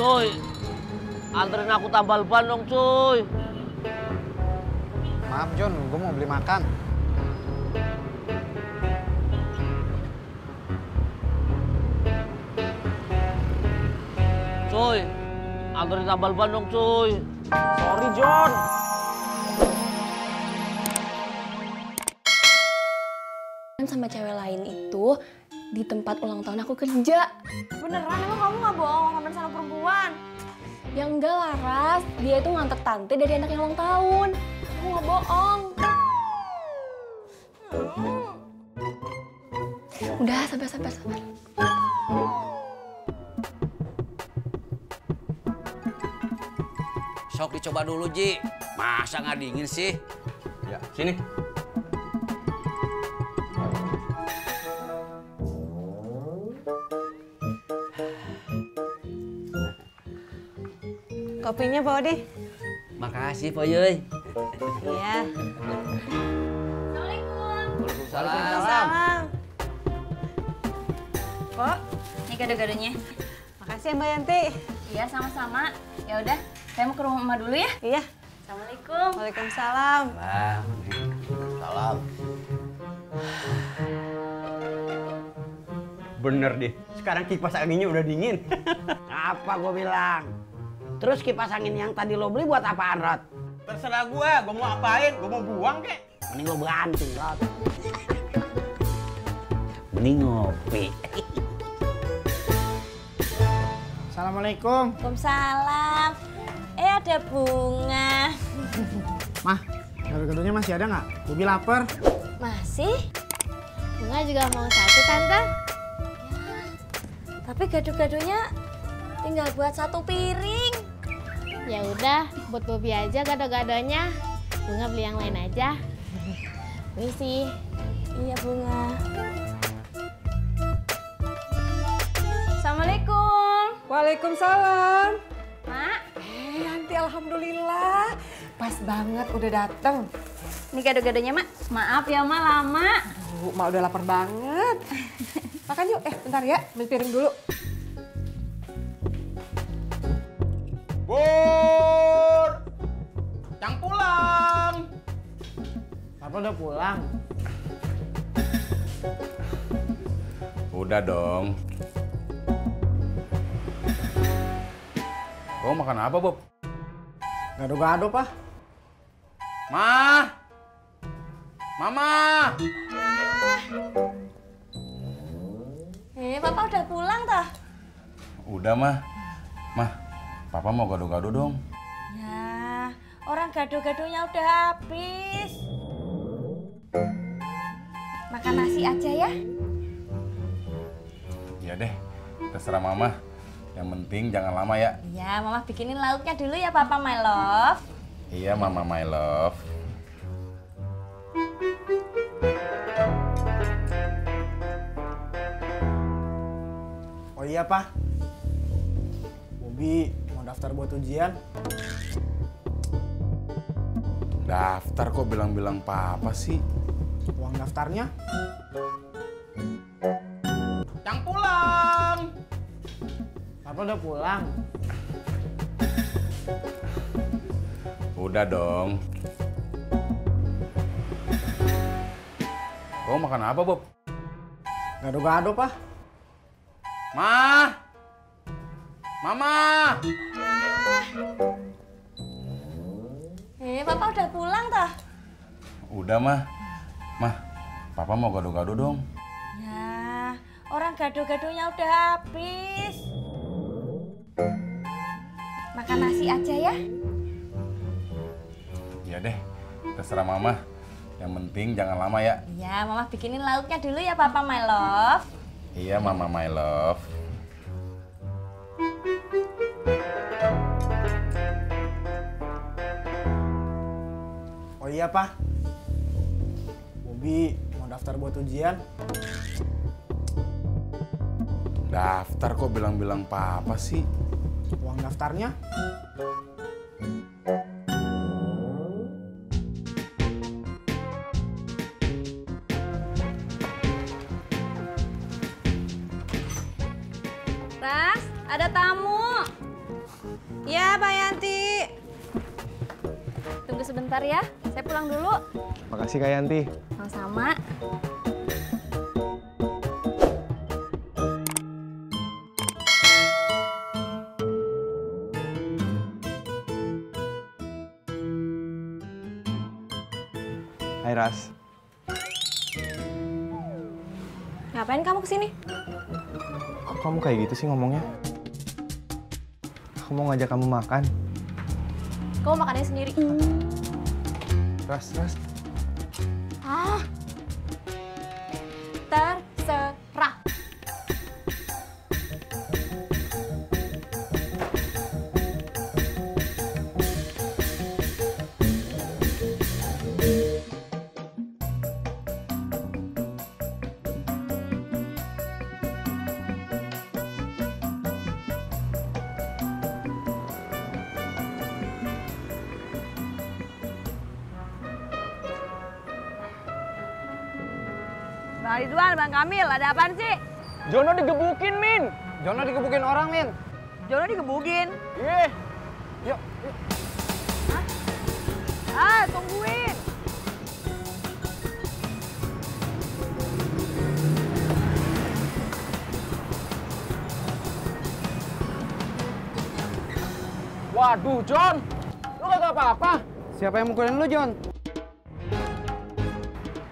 Cuy, anterin aku tambal ban dong, cuy. Maaf John, gue mau beli makan. Cuy, anterin tambal ban dong, cuy. Sorry John. Sama cewek lain itu di tempat ulang tahun aku kerja. Beneran emang kamu nggak bohong ngomongin sama perempuan? Ya enggak lah, Ras. Dia itu nganter tante dari anak yang ulang tahun. Aku nggak bohong. Udah, sabar. Sok dicoba dulu, Ji. Masa nggak dingin sih? Ya, sini. Kopinya Pak Odi. Makasih, Pak Yoy. Iya. Waalaikumsalam. Kok? Ini gado-gadonya. Makasih ya Mbak Yanti. Iya, sama-sama. Ya udah, saya mau ke rumah Emak dulu ya. Iya. Assalamualaikum. Waalaikumsalam. Salam. Bener deh, sekarang kipas anginnya udah dingin. Apa gue bilang? Terus kipas angin yang tadi lo beli buat apaan, Rod? Terserah gue mau apain, gue mau buang kek. Mending lo banting, Rod. Mending ngopi. Assalamualaikum. Waalaikumsalam. Ada bunga. Mah, gado-gadonya masih ada nggak? Bobi lapar. Masih? Bunga juga mau satu, Tante. Tapi gado-gadonya tinggal buat satu piring. Ya udah, buat Bobi aja gado-gadonya. Bunga beli yang lain aja. Misi. Iya, Bunga. Assalamualaikum. Waalaikumsalam. Mak, Yanti, alhamdulillah. Pas banget udah dateng. ini gado-gadonya, Mak. Maaf ya, Mak, lama. Mak udah lapar banget. Makan yuk, bentar ya, ambil piring dulu. Bur! Yang pulang! Papa udah pulang. Udah dong. Kau makan apa, Bob? Gado-gado, Pak. Ma! Mama! Papa udah pulang, toh? Udah, Mah. Mah, Papa mau gado-gado dong. Ya, orang gado-gadonya udah habis. Makan nasi aja ya. Iya deh, terserah Mama. Yang penting jangan lama ya. Iya, Mama bikinin lauknya dulu ya, Papa my love. Iya, Mama my love. Oh iya, Pak. Bobi mau daftar buat ujian. Daftar kok bilang-bilang Papa sih? Uang daftarnya? Yang pulang! Papa udah pulang. Udah dong. Kau makan apa, Bob? Gado-gado, Pak. Ma! Mama! Papa udah pulang, toh? Udah, Mah. Mah, Papa mau gado-gado dong. Ya, orang gado-gadonya udah habis. Makan nasi aja ya. Iya deh, terserah Mama. Yang penting jangan lama ya. Iya, Mama bikinin lauknya dulu ya, Papa my love. Iya, Mama my love. Oh iya, Pak. Bobi mau daftar buat ujian. Daftar kok bilang-bilang Papa sih? Uang daftarnya? Ras, ada tamu. Bentar ya, saya pulang dulu. Makasih Kak Yanti. Sama-sama. Hai Ras. Ngapain kamu kesini? Kok kamu kayak gitu sih ngomongnya? Aku mau ngajak kamu makan. Kamu makannya sendiri. Ras. Ah, terserah. Bang Ridwan, Bang Kamil, ada apaan sih? Jono digebukin, Min. Jono digebukin orang, Min. Jono digebukin. Iya. Yuk. Ah, tungguin. Waduh, Jon. Lu kagak apa-apa. Siapa yang mukulin lu, Jon?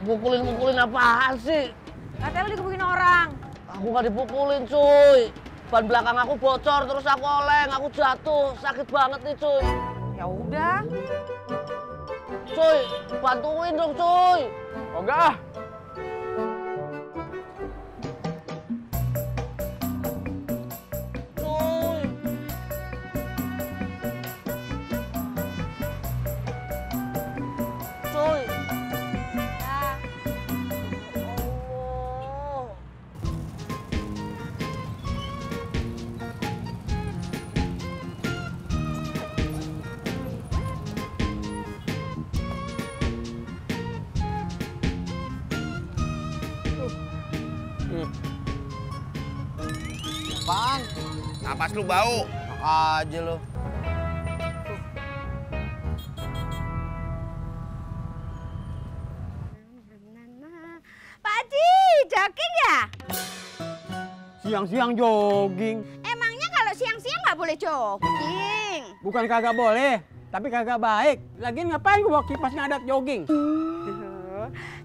Mukulin apaan sih? Katanya lu digebukin orang. Aku nggak dipukulin, cuy. Ban belakang aku bocor, terus aku oleng, aku jatuh. Sakit banget nih, cuy. Ya udah. Cuy, bantuin dong, cuy. Enggak. Cuy. Cuy. Nah, Oh. Apaan? Napas lu bau. Aja lu. Pak Haji, jogging ya? Siang-siang jogging. Emangnya kalau siang-siang nggak boleh jogging? Bukan kagak boleh, tapi kagak baik. Lagian ngapain gua bawa kipas ngadat jogging?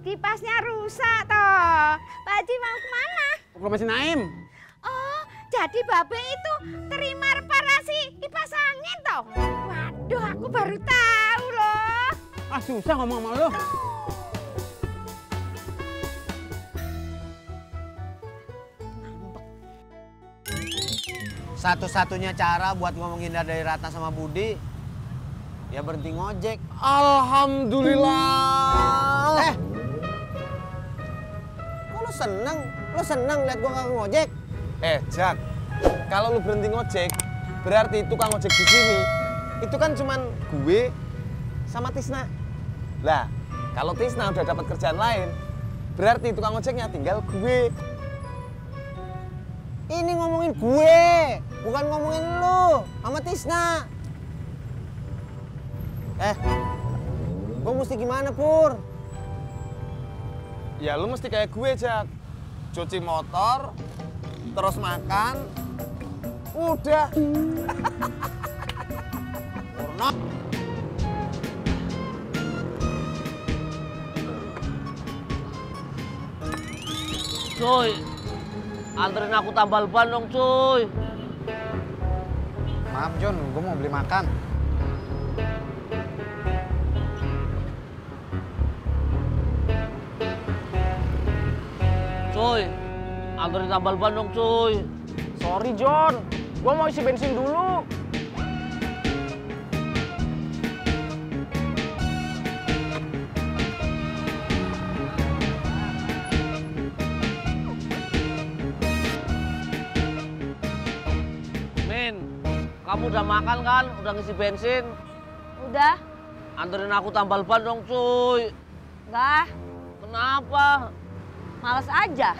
Kipasnya rusak toh. Pak Haji mau kemana? Ke rumah si Naim. Oh, jadi Babe itu terima reparasi kipas angin toh? Waduh, aku baru tahu loh. Ah, susah ngomong sama lu. Satu-satunya cara buat ngomongin dari Ratna sama Budi, ya berhenti ngojek. Alhamdulillah. Kok lu seneng? Lu seneng liat gua kagak ngojek? Jak, kalau lu berhenti ngojek, berarti tukang ojek di sini itu kan cuman gue sama Tisna. Lah, kalau Tisna udah dapat kerjaan lain, berarti tukang ojeknya tinggal gue. Ini ngomongin gue, bukan ngomongin lu sama Tisna. Gua mesti gimana, Pur? Ya lu mesti kayak gue, Jak. Cuci motor, terus makan, udah. Purno. Cuy, anterin aku tambal ban dong, cuy. Maaf Jon, gue mau beli makan. Cuy, anterin tambal ban dong, cuy. Sorry, Jon. Gua mau isi bensin dulu. Min, kamu udah makan kan? Udah ngisi bensin? Udah. Anterin aku tambal ban dong, cuy. Enggak, Kenapa? males aja.